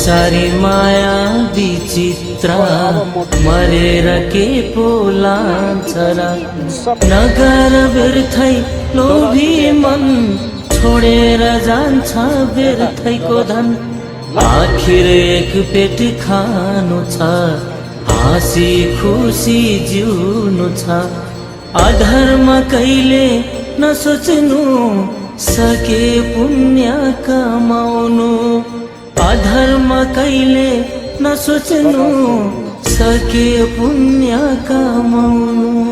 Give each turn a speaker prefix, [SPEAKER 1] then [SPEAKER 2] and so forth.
[SPEAKER 1] संसारी माया विचित्र मरेर के पोलान्छ र नगर व्यर्थै लोभी मन छोडेर जान्छ व्यर्थैको धन आखिर एक पेट खानु छ हाँसी खुसी जिउनु छ अधर्म कहिले नसोच्नु सके पुण्य कमाउनु अधर्म कहिले नसोच्नु सके पुण्य कमाउनु।